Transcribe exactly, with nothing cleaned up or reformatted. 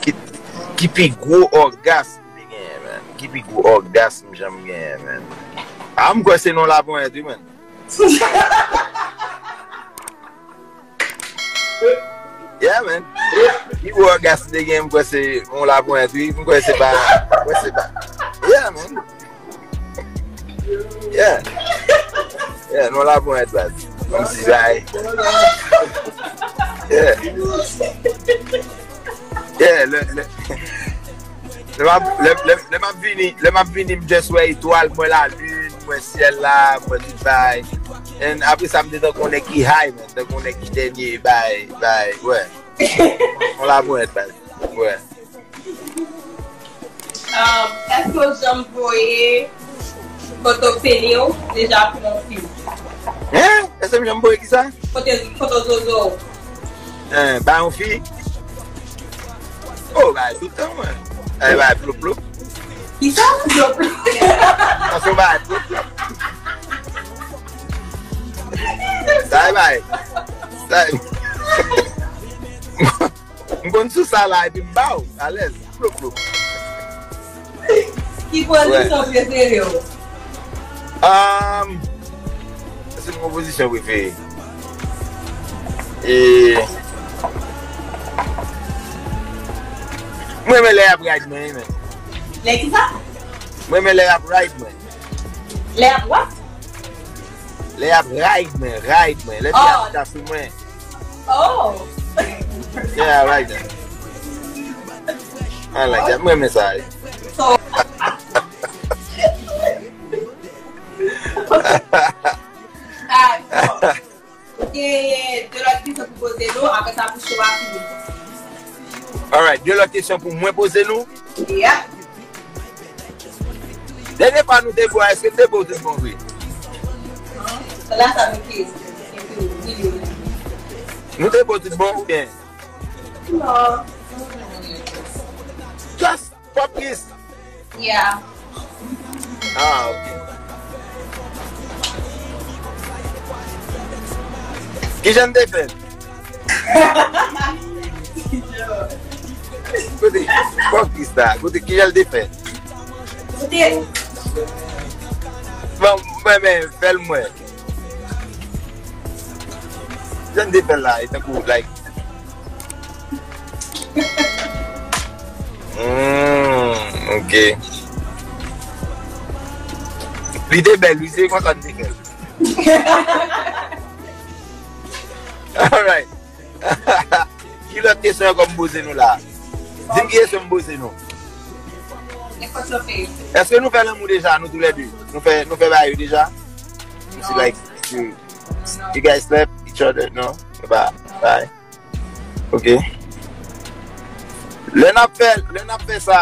Ki, ki pi gwo ògas m te genyen, man? Ki pi gwo ògas m janm genyen, man? A, m kwè se nan laponyèt, wi, man. Yeah, man. Pi gwo ògas m te genyen, m kwè se nan laponyèt, wi. M kwè se pa, m kwè se pa. Yeah, man. Yeah. Yeah, nan laponyèt, baz. Kòm si bay. Yeah. Yeah, lè, lè, lè m ap, lè, lè, lè m ap vini, lè m ap vini, m just wè etwal, m wè lalin, m wè syèl la, m wè tout bay. And apre sa, m te tankou yon nèg ki high, man. Tankou yon nèg ki dènye bay, bay, wè. Nan laponyèt, baz. Wè. Um, èske w janm voye foto pene w deja pou yon fi? Hein? Èske m janm voye ki sa? Foto, foto zozo w. Hein, ba yon fi? Oh, ba tout tan, mwen. Eh, ba plop plop. Ki sa? Plop plop. Sa se ba plop plop. Sa e bay. Sa e M konn sou sa la epi m ba w, alèz, plop plop. Ki pozisyon prefere w? Um, se yon pozisyon prefere. E, mwen renmen lè y ap ride mwen, wi, men. Lè ki sa? Mwen renmen lè y ap ride mwen. Lè y ap what? Lè y ap ride mwen, ride mwen. Lè fi ap chita sou mwen. Oh. Yeah, I like that. I like that. Mwen renmen sa. So, ah, ou gen de lòt kesyon pou poze nou, apre sa pou show a fini. Alright, de lòt kesyon pou mwen poze nou. Yeah. Dènye fwa nou te bò, èske n te bò tout bon vre? La sa nou te, nou te bò tout bon oubyen? Non. Just pop kiss. Yeah. Ah, ok. Kijan n te fè? Kote, pop kiss la, kote, kijan l te fè? Kote? Bon, mwen, men, fè l mwen. Jan de fè la, e tankou, like. Hmm, ok. Li te bèl, wi, se konsa n te fè l. Alright. Ki lòt kesyon ankò m poze nou la? Di m ki kesyon m poze nou. Nenpòt lòt kesyon. Èske nou fè lanmou deja, nou toulède? Nou fè, nou fè bagay yo deja? Si, like, you, you guys slept each other? No? Ba, bye. Ok. Lè n ap fè, lè n ap fè sa.